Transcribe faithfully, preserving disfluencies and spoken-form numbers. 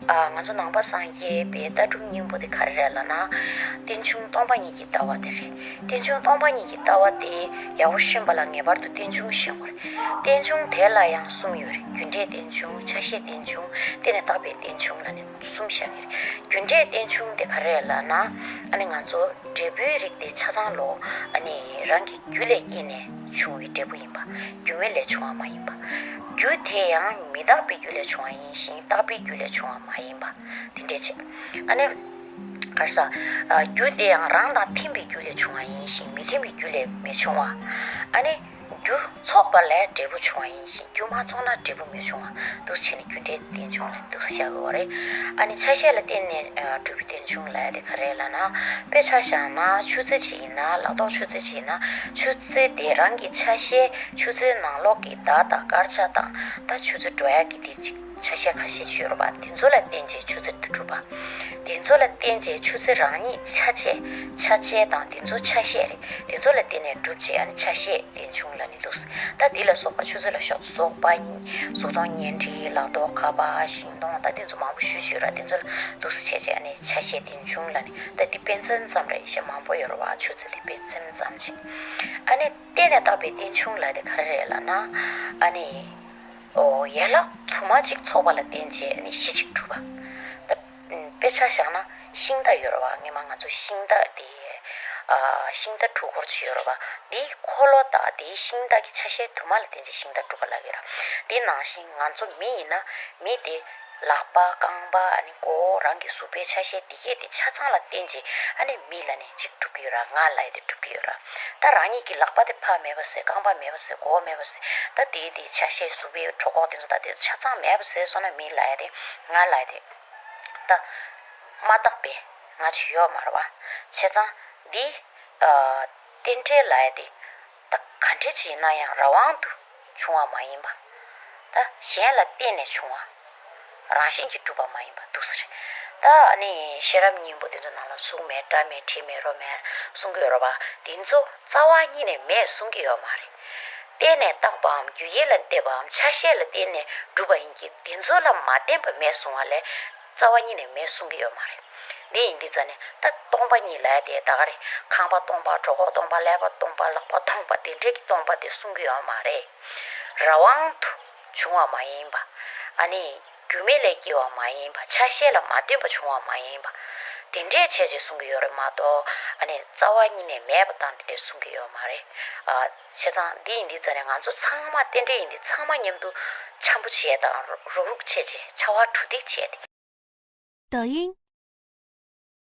ཨ། ང་ཚོ་ནང་པ་སངས་རྒྱས་པའི་ལྟ་གྲུབ་སྙིང་པོ་དེ་ག་རེ་རེད་ལབ་ན། རྟེན་འབྱུང་སྟོང་པ་ཉིད་ཀྱི་ལྟ་བ་དེ་རེད། རྟེན་འབྱུང་སྟོང་པ་ཉིད་ཀྱི་ལྟ་བ་དེ་ཡག་པོ་ཤེས་པ་ལ་ངེས་པར་དུ་རྟེན་འབྱུང་ཤེས་དགོས་རེད། རྟེན་འབྱུང་དེ་ལ་ཡང་གསུམ་ཡོད་རེད། རྒྱུ་འབྲས་རྟེན་འབྱུང་། ཆ་ཤས་རྟེན་འབྱུང་། རྟེན་ནས་བཏགས་པའི་རྟེན་འབྱུང་ལབ་ནས་གསུམ་བཞག་གི་རེད། རྒྱུ་འབྲས་རྟེན་འབྱུང་དེ་ག་རེ་རེད་ལབ་ན། ཨ་ནི་ང་ཚོ་འབྲས་བུའི་རིགས་དེ་ཆ་ཚང་ལོ། ཨ་ནི་རང་གི་རྒྱུ་ལས་སྐྱེས་ནས་བྱུང་བའི་འབྲས་བུ་ཡིན་པ། རྒྱུ་མེད་ལས་བྱུང་བ་མ་ཡིན་པ། རྒྱུ་དེ་ཡང་མི་རྟག་པའི་རྒྱུ་ལས་བྱུང་བ་ཡིན་ཞིང་། རྟག་པའི་རྒྱུ་ལས་བྱུང་བ་མ་ཡིན་པ། དེ་འདྲས་བྱས། ཨ་ནི། ག་རེ་ཟ། ཨ། རྒྱུ་དེ་ཡང་རང་དང་མཐུན་པའི་རྒྱུ་ལས་བྱུང་བ་ཡིན་ཞིང་། མི་མཐུན་པའི་རྒྱུ་ལས་མི་བྱུང་བ། ཨ་ནི། རྒྱུ་ཚོགས་པ་ལས་འབྲས་བུ་བྱུང་བ་ཡིན་ཞིང་། རྒྱུ་མ་ཚོགས་ན་འབྲས་བུ་མི་འབྱུང་བ། འདུག་སེ་བྱས་ནས་རྒྱུ་འབྲས་རྟེན་འབྱུང་ལ་འདུག་སེ་བཞག་དགོས་པ་རེད། ཨ་ནི་ཆ་ཤས་ལ་བརྟེན་ནས་ཨ་གྲུབ་པའི་རྟེན་འབྱུང་ལབ་ཡ་དེ་ག་རེ་ལབ་ན། དཔེ་ཆ་བཞག་ན་ཆུ་ཚོད་ཅིག་ཡིན་ན། ལག་ཐོགས་ཆུ་ཚོད་ཅིག་ཡིན་ན། ཆུ་ཚོད་དེ་རང་གི་ཆ་ཤས། ཆུ་ཚོད་ནང་ལོགས་ཀྱི་མདའ་དང་སྐར་ཆ་དང་། ད་ཆུ་ཚོད་འགྲོ་ཡ་གི་དེ་ཅིག་ཆ་ཤས་ཁ་ཤས་ཅིག་ཡོད་རེད་པ། དེ་ཚོ་ལ་བརྟེན་བྱས་ཆུ་ཚོད་དེ་གྲུབ་པ། དེ་ཚོ་ལ་བརྟེན་བྱས་ཆུ་ཚོད་རང་ཉིད་ཆ་བྱད། ཆ་བྱད་དང་དེ་ཚོ་ཆ་ཤས་རེད། དེ་ཚོ་ལ་བརྟེན་ནས་གྲུབ་བྱས། ཨ་ནི་ཆ་ཤས་རྟེན་འབྱུང་ལབ་ནས་འདུག། ད་དེ་ལ་སོགས་པ་ཆུ་ཚོད་ལ་ཤོག། གཟུགས་པོ། གཟུགས་མཐོང་། གཉན་འཕྲི། ལག་ཐོགས། ཁ་པར། ཤིང་སྡོང་། ད་དེ་ཚོ་མང་པོ་ཞེ་པོ་ཅིག་ཡོད་རེད། དེ་ཚོ་ལ་འདུག་སེ་བྱས་བྱས། ཨ་ནི་ཆ་ཤས་རྟེན་འབྱུང་ལབ་ནས། ད་དེ་དཔེ་མཚོན་ཙམ་རེད། ཞེ་མང་པོ་ཡོད་རེད་པ། ཆུ་ཚོད་དེ་དཔེ་མཚོན་ཙམ་ཅིག། ཨ་ནི་རྟེན་ནས་བཏགས་པའི་རྟེན་འབྱུང་ལབ་དེ་ག་རེ་རེད་ལབ་ན། ཨ་ནི། ཨོ། ཡན་ལག་དུ་མ་གཅིག་ཚོགས་པ་ལ་བརྟེན་བྱས་ཨ་ནི་གཞི་གཅིག་གྲུབ་པ། ད། ཨ། དཔེ་ཆ་བཞག་ན་ཤིང་རྟ་ཡོད་རེད་པ། སྔོན་མ་ང་ཚོ་ཤིང་རྟ་དེ། ཨ། ཤིང་རྟ་དྲུག་སྐོར་ཅིག་ཡོད་རེད་པ། དེའི་འཁོར་ལོ་དང་དེའི་ཤིང་རྟ་གི་ཆ་ཤས་དུ་མ་ལ་བརྟེན་བྱས་ཤིང་རྟ་གྲུབ་པ་ལབ་ཀྱི་ཡོད་རེད། དེ་ནང་བཞིན་ང་ཚོ་མི་ཡིན་ན། མི་དེ་ལག་པ། རྐང་པ། ཨ་ནི་མགོ་བོ། རང་གི་གཟུགས་པོའི་ཆ་ཤས་དེ་གས་དེ་ཆ་ཚང་ལ་བརྟེན་བྱས་ཨ་ནི་མི་ལབ་ནས་གཅིག་གྲུབ་ཀྱི་ཡོད་རེད། ང་ལབ་ཡ་དེ་གྲུབ་ཀྱི་ཡོད་རེད། ད་རང་ཉིད་ཀྱི་ལག་པ་དེ་ཕར་མེད་པ་བཟོས། རྐང་པ་མེད་པ་བཟོས། མགོ་བོ་མེད་པ་བཟོས། ད་དེའི་དེ་ཆ་ཤས། གཟུགས་པོའི་གྲོད་ཁོག་དེ་ཚོ། ད་དེ་ཆ་ཚང་མེད་པ་བཟོས་སོང་ན་མི་ལབ་ཡ་དེ། ང་ལབ་ཡ་དེ། ད་མ་བརྟགས་པའི་ང་ཅིག་ཡོད་མ་རེད་པ། བྱས་ཙང་འདི། ཨ། རྟེན་འབྲེལ་ལབ་ཡ་དེ། ད་ག་འདྲ་ཅིག་ཡིན་ན་ཡང་རང་དབང་དུ་བྱུང་བ་མ་ཡིན་པ། ད་གཞན་ལ་བརྟེན་ནས་བྱུང་བ། རང་བཞིན་གྱིས་གྲུབ་པ་མ་ཡིན་པ་འདུག་སེ་རེད། ད་ཨ་ནི་ཤེས་རབ་སྙིང་པོ་དེ་ཚོ་ནང་ལ་གཟུགས་མེད། སྒྲ་མེད། དྲི་མེད། རོ་མེད་གསུང་གི་ཡོད་རེད་པ། དེ་ཚོ་རྩ་བ་ཉིད་ནས་མེད་གསུང་གི་ཡོད་མ་རེད། རྟེན་ནས་བཏགས་པའམ་རྒྱུ་ཡི་ལ་བརྟེན་པའམ་ཆ་ཤས་ལ་བརྟེན་ནས་གྲུབ་པ་ཡིན་གྱི། དེ་ཚོ་ལ་མ་བརྟེན་པ་མེད་གསུང་བ་ལས་རྩ་བ་ཉིད་ནས་མེད་གསུང་གི་ཡོད་མ་རེད། འདི་ཡིན་དུས་ཙ་ནས་ད་སྟོང་པ་ཉིད་ལབ་ཡ་དེ་ད་ག་རེ། ཁང་པ་སྟོང་པ། གྲོད་ཁོག་སྟོང་པ། ཀླད་པ་སྟོང་པ། ལག་པ་སྟོང་པ། དེ་འདྲས་ཀྱི་སྟོང་པ་དེ་གསུང་གི་ཡོད་མ་རེད། རང་དབང་དུ་བྱུང་བ་མ་ཡིན་པ། ཨ་ནི་རྒྱུ་མེད་ལས་སྐྱེ་བ་མ་ཡིན་པ། ཆ་ཤས་ལ་མ་ལྟོས་པ་བྱུང་བ་མ་ཡིན་པ། དེ་འདྲས་བྱས་བྱས་གསུང་གི་ཡོད་རེད་མ་གཏོགས། ཨ་ནི་རྩ་བ་ཉིད་ནས་མེད་པ་དང་དེ་འདྲས་གསུང་གི་ཡོད་མ་རེད། ཨ། བྱས་ཙང་འདི་ཡིན་དུས་ཙ་ནས་ང་ཚོ་ཚང་མ། རྟེན་འབྲེལ་ཡིན་དུས་ཚང་མ་མཉམ་དུ་འཆམ་པོ་བྱས་དང་། རུག་རུག་བྱས་བྱས། ཕྱར་བ་གྲུ་འདེགས་བྱས་ཏེ། 抖音，